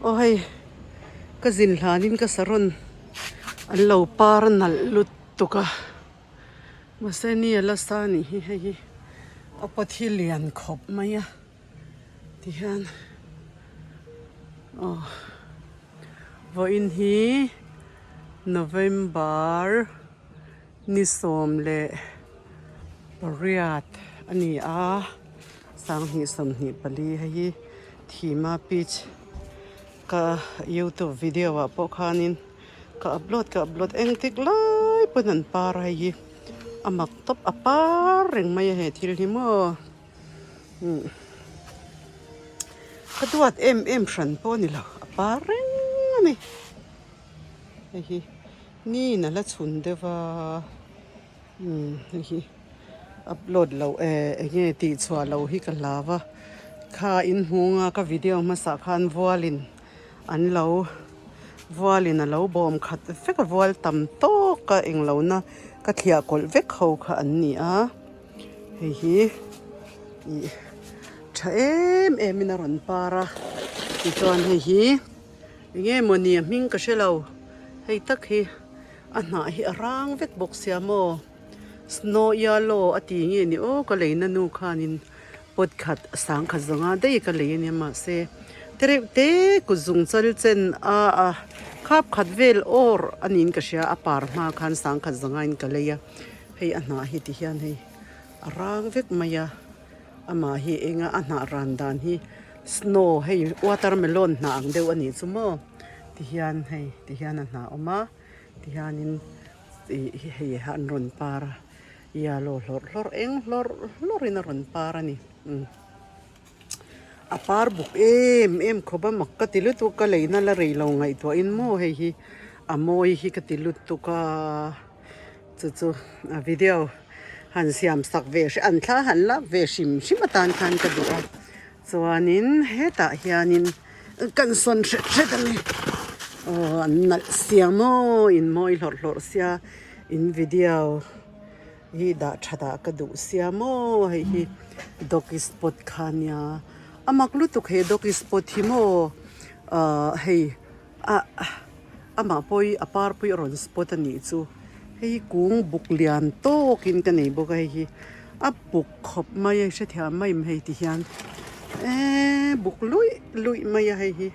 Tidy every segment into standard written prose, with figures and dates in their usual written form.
Aw hei ka zin hlanin ka saron an lo par nalh lutuk a mahse ni a la sa a nih hi hei hi a pot hi lian khawp mai a tihian aw vawiin hi November ni 18 a ni a 2024 hei hi Thima Peach ka youtube video ah pawh khanin ka upload ka upload engtik lai pawn an par a hei hi a mak tawp a par reng mai a he thil hi maw umm ka duat em em hran pawh a ni lo a par reng a ni hei hi. Ni in a la chhun deuh a umm hei hi upload loh eh eng nge tih chhuah loh hi ka hlau a kha in hmung a ka video hmasa khan vualin an lo vualin a lo bawm khat vek a vual tam tawk a eng lo na ka thliah kawlh vek ho kha an ni a hei hi ih tha em em in a rawn par a tichuan hei hi. Enge mawni a hming ka hre lo hei tak hi a hnah hi a rang vek bawk sia maw snow yellow a ti nge ni aw ka lei na nu khanin pot khat sangkhat zawnga daih ka lei ania mahse tereuh te kut zung chal chen a a khap khat vel awr a niin ka hria a par hma khan sangkhat zawnga in ka lei a hei a hnah hi ti hian hei a rang vek mai a. Amah hi enga a hnah ran dan hi snow hei watermelon hnah ang deuh a nih chu maw tihian hei tihian a hnah a awm a tihianin ih hei an rawn par a yellow hlawrh hlawrh eng hlawrh hlawrhin a rawn par a ni umm a par buk em em khawp a mak ka ti lutuk ka leina la rei lo ngaihtuahin maw hei hi a mawi hi ka ti lutuk a. Chu chu a video han siam sak ve hrih an thla han lak ve hrim hrim atan khan ka duh a chuanin hetah hianin kan sawn hret hret a ni aw an nalh sia maw in mawi hlawrh hlawrh sia in video hi dah that ah ka duh sia maw hei hi doggy spot kha ania a mak lutuk he doggy spot hi maw ah hei. Ah amah pawh hi a par pawh hi a rawn spot a nih chu hei hi kung buk lian tawk in ka nei bawk a hei hi a buk khawp mai a hrethiam mai em hei ti hian eee buk luih luih mai a hei hi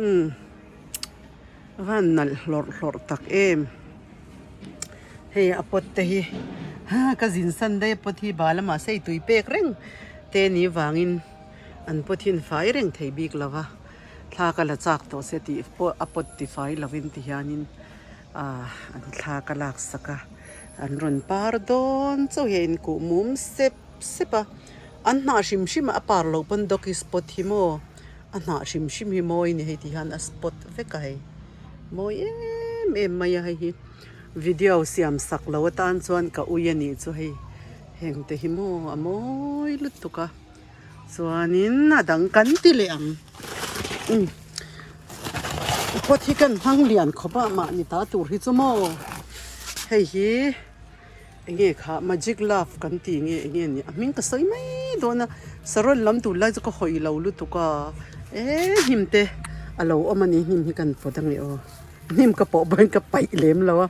umm a van nalh hlawrh hlawrh tak em hei a pot te hi ha ka zin san daih a pot hi bal a mahse ei tui pek reng te ni vangin an pot hi an fai reng thei bik lo va. Thla ka la chak tawh se tih pawh a pawt ti fai lovin ti hianin ah an thla ka lak sak a an rawn par dawn chauh hi a inkuh mum sep sep a an hnah hrim hrim a a par loh pawn doggy spot hi maw a hnah hrim hrim hi mawi a ni hei ti hian a spot vek a hei mawi em em mai a hei hi video siam sak lo atan chuan ka ui a nih chu hei heng te hi maw a mawi lutuk a. Chuanin a dang kan ti leh ang umm pot hi kan hmang lian khawp a mahni ta tur hi chu maw hei hi eng nge kha magic love kan tih nge eng nge ni a hming ka sawi mai dawn a saron lam tur lai chu ka hawi lo lutuk a eh hnim te a lo awm a ni hnim hi kan pawt ange aw hnim ka pawh pawhin ka paih lem lo a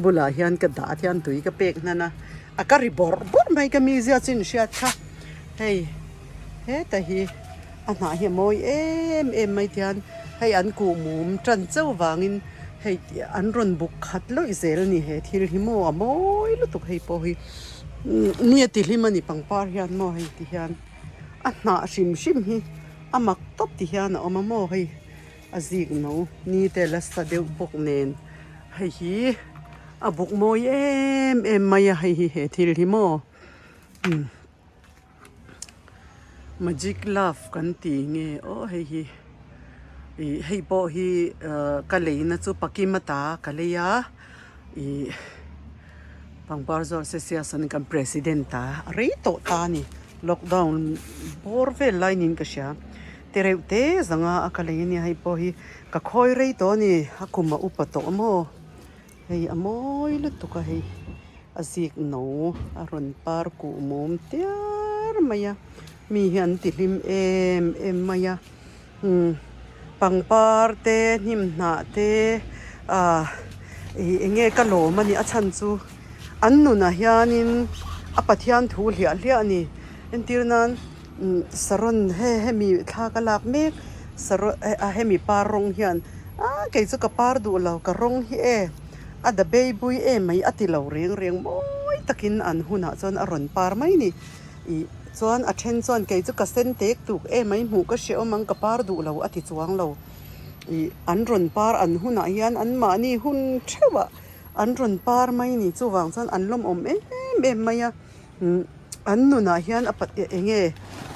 bulah hian ka dah hian tui ka pek hnan a a ka ri bawrh bawrh mai ka mizia chu in hriat kha. Hei heta hi a hnah hi a mawi em em mai tihian hei an kuh mum tan chauh vangin hei an rawn buk khat lawih zel a ni he thil hi maw a mawi lutuk hei pawh hi mi a ti hlim a ni pangpar hian maw hei ti hian a hnah hrim hrim hi a mak tawp ti hian a awm a maw hei a zik no ni te la sa deuh bawk nen hei hi a buk mawi em em mai a hei hi he thil hi maw. Magic love kan tih nge aw hei hi ih hei pawh hi ah ka leina chu pakima ta ka lei a ih pangpar zawr se sia sawn kan president ta a rei tawh ta a ni lockdown bawr vel lai niin ka hria tereuh te zanga a ka lei a nia hei pawh hi ka khawi rei tawh a ni a kum a upa tawh maw. Hei a mawi lutuk a hei a zik no a rawn par kuh mum tiar mai a mi hi an ti hlim em em mai a umm Pangpar te hnim hnah te ah ih eng nge ka lawm a ni a chhan chu an nunah hianin a Pathian thu hliah hliah a ni entir nan umm saron he hemi thla ka lak mek sarawn a hemi par rawng hian ah kei chu ka par duh lo ka rawng hi e a da bei bui em mai a ti lo reng reng mawi takin an hunah chuan a rawn par mai a ni. Ih chuan a then chuan kei chu ka sen tek tuk em mai hmuh ka hre awm ang ka par duh lo a ti chuang lo. Ih an rawn par an hunah hian an mahni hun theuhah an rawn par mai ni chuvang chuan an lawmawm em em mai a. Umm an nunah hian a eng nge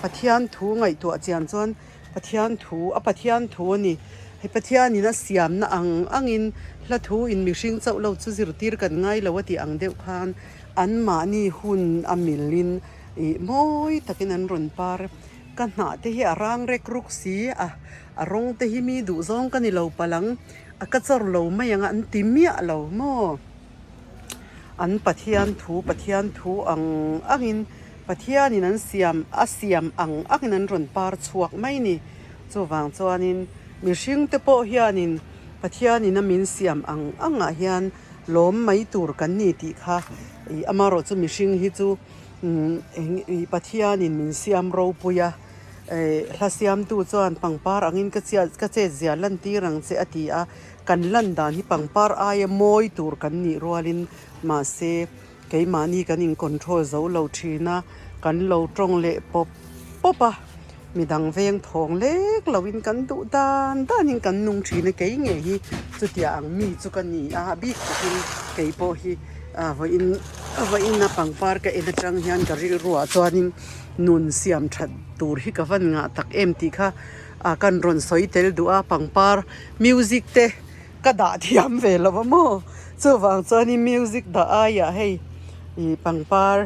Pathian thu ngaihtuah chian chuan Pathian thu a Pathian thu a ni. Hei Pathianin a siamna ang angin hla thu in mihring chauh lo chu zirtir kan ngai lo a tih ang deuh khan Anmahni hun a milin ih mawi takin an rawn par. Ka hnah te hi a rang rek ruk si a, a rawng te hi mi duh zawng ka ni lo palh ang, a ka chawr lo mai ang a an ti miah lo maw? An Pathian thu Pathian thu ang angin Pathianin an siam a siam ang angin an rawn par chhuak mai ni. Chuvang chuanin mihring te pawh hianin Pathianin a min siam ang angah hian Lawm mai tur kan ni tih kha ih amarawh chu mihring hi chu eng ih Pathianin min siam ropui a, eh hla siamtu chuan pangpar angin ka chiat ka chet zia lan tir ang che a ti a, kan lan dan hi pangpar aia mawi tur kan nih rualin mahse keimahni kan in control zo lo thin a, kan lo tawng leh pawp pawp a, midang veng thawng lek lo in kan duh dan dan in kan nung thin a kei ngei hi chutia ang mi chu ka ni a bik takin kei pawh hi ah vawiin vawiin a pangpar ka en atang hian ka rilruah chuanin nun siam that tur hi ka van ngah tak em tih kha ah kan rawn sawi tel duh a pangpar music te ka dah thiam ve lo a maw chuvang chuanin music dah aiah hei ih pangpar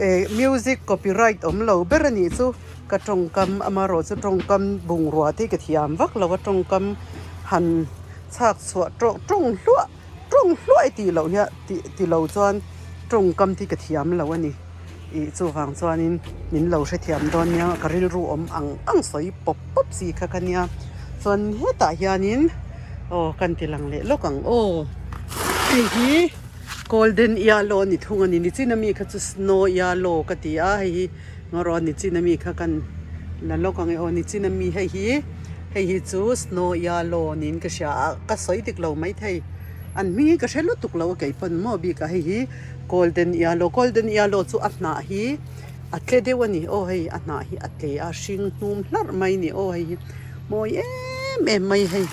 eh music copyright awm lo ber a nih chu ka tawngkam amaherawh chu tawngkam bungrua te hi ka thiam vak lo a tawngkam han chhak chhuah tawng tawng hluah tawng hluah i tih loh hian tih ti lo chuan tawngkam te hi ka thiam lo a ni ih chuvang chuanin min lo hrethiam dawn nia ka rilru awm ang ang sawi pawp pawp si kha ka nia chuan hetah hianin aw kan ti lang leh lawk ang aw hei hi golden yellow a ni thung a ni nichin ami kha chu snow yellow ka ti a hei hi ngaw nichin ami kha kan la lawk ang e aw nichin ami hei hi hei hi chu snow yellow niin ka hria a ka sawi dik lo maithei an hming hi ka hre lutuk lo a keipawn maw bik ah hei hi. Golden yellow golden yellow chu a hnah hi a tle deuh a ni aw hei a hnah hi a tle a hring hnum hlarh mai a ni aw hei hi mawi em em mai hei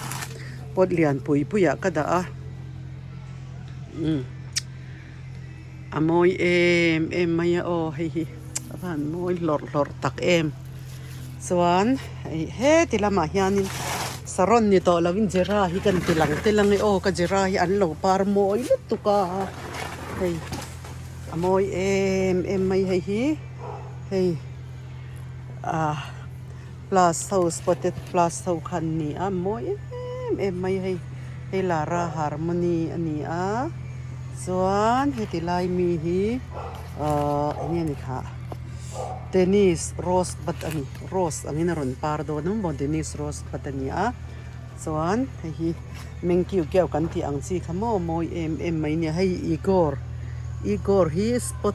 pot lian pui pui ah ka dah a umm a mawi em em mai a aw hei hi a van mawi hlawrh hlawrh tak em chuan hei heti lamah hianin saron ni tawh lovin jera hi kan ti lang tel ang e aw ka jera hi an lo par mawi lutuk a. Hei a mawi em em mai hei hi hei ah plus ho spotted plus ho kha an ni a mawi em em mai hei hei lara harmony a ni a chuan heti lai mi hi ahh eng nge ni khah tennis rose bud a ni rose angin a rawn par dawn a maw tennis rose bud a ni a. Chuan hei hi meng kiu kiau kan tih ang chi kha maw mawi em em mai nia hei Igor Igor hi spot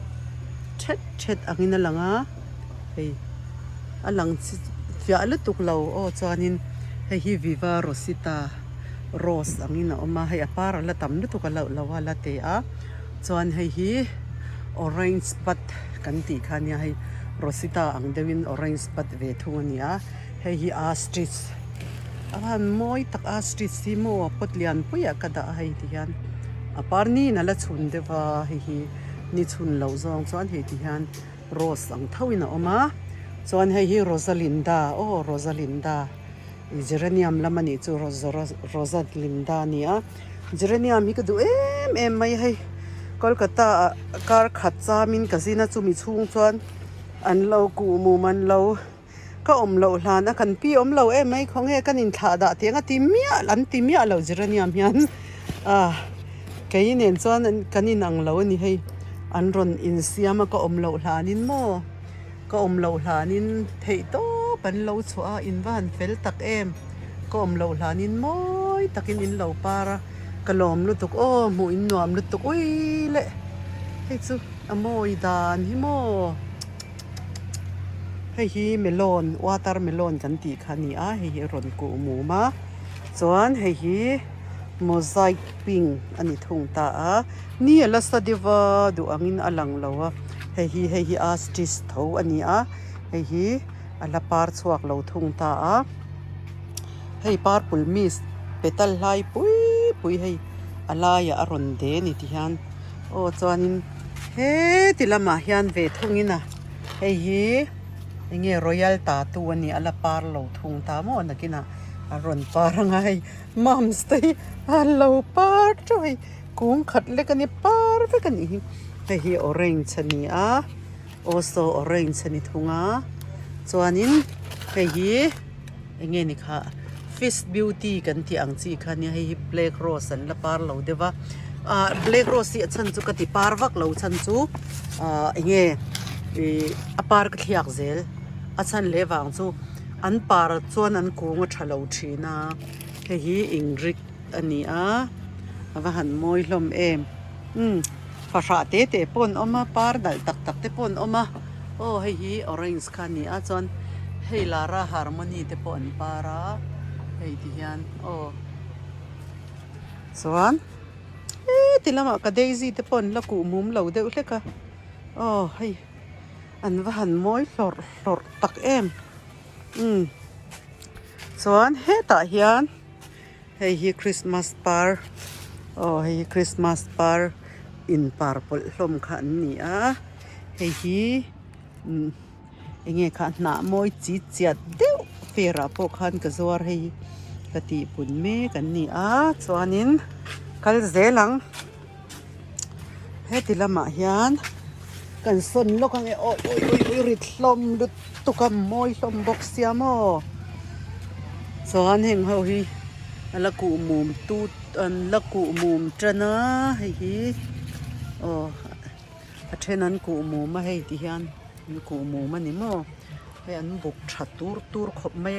thet thet angin a lang a hei a lang fiah lutuk lo aw chuanin hei hi Viva Rosita rose angin a awm a hei a par a la tam lutuk a loh lo a la te a chuan hei hi orange bud kan tih kha nia hei Rosita ang deuhin orange bud ve thung a ni a hei hi ostrich. A han mawi tak a street hi maw pot lian puiah ka dah a hei ti hian a par niin a la chhun deuh a hei hi ni chhun loh zawng chuan hei ti hian rose ang tho in a awm a chuan hei hi rosalinda aw rosalinda ih geranium lam a nih chu rosalinda a ni a geranium hi ka duh em em mai a hei kolkata ah kar khat chamin ka zin a chumi chhung chuan an lo kuhmum an lo. Ka awm loh hlan a kan pi awm lo em mai khaw nge kan inthlah dah tih ang a ti miah an ti miah lo geranium hian ah kei nen chuan kan inang lo a ni hei an rawn insiam a ka awm loh hlanin maw ka awm loh hlanin theih tawp an lo chhuah a in va han fel tak em. Ka awm loh hlanin mawi takin in lo par a, ka lawm lutuk aw, hmuh in nuam lutuk ui le hei chu a mawi dan hi maw hei hi melon water melon kan tih kha a ni a, hei hi a rawn kuh mum a chuan hei hi mosaic pink a ni thung ta a, ni a la sa deuh va duh angin a lang lo a, hei hi hei hi astis tho a ni a, hei hi. A la par chhuak lo thung ta a, hei purple mist petal hlai pui pui hei a laiah a rawn de ni ti hian aw chuanin heti lamah hian ve thungin a hei hi eng nge royal tattoo a ni a la par lo thung ta maw nakinah a rawn par anga hei mums te hi a lo par teuh a hei kung khat lek a ni par vek a nih hi hei hi orange a ni a. Aw saw orange a ni thung a chuanin hei hi eng nge ni kha fish beauty kan tih ang chi kha nia hei hi black rose an la par lo deuh va ah black rose hi a chhan chu ka ti par vak lo chhan chu ah eng nge ih a par ka thliak zel a chhan leh vang chu an par chuan an kung a tha lo thin a hei hi ingrik a ni a a va han mawi hlawm em umm. Fahrah te te pawh an awm a par nalh tak tak te pawh an awm a aw hei hi orange kha a ni a chuan hei lara harmony te pawh an par a hei ti hian aw chuan heti lamah ka daisy te pawh an la kuh mum lo deuh hlek a aw hei an va han mawi hlawrh hlawrh tak em umm chuan hetah hian. Hei hi Christmas par aw hei hi Christmas par in par pawlh hlawm kha an ni a hei hi umm eng nge kha hnah mawi chi chiat deuh fair ah pawh khan ka zuar hei ka tih pun mek an ni a chuanin kal zel ang heti lamah hian kan sawn lawk ang e awi awi awi awi rit hlawm lutuk a mawi hlawm bawk sia maw chuan heng ho hi a la kuh mum tut an la kuh mum tan a hei hi aw a then an kuh mum a hei ti hian an kuh mum a ni maw hei an buk tha tur tur khawp mai a.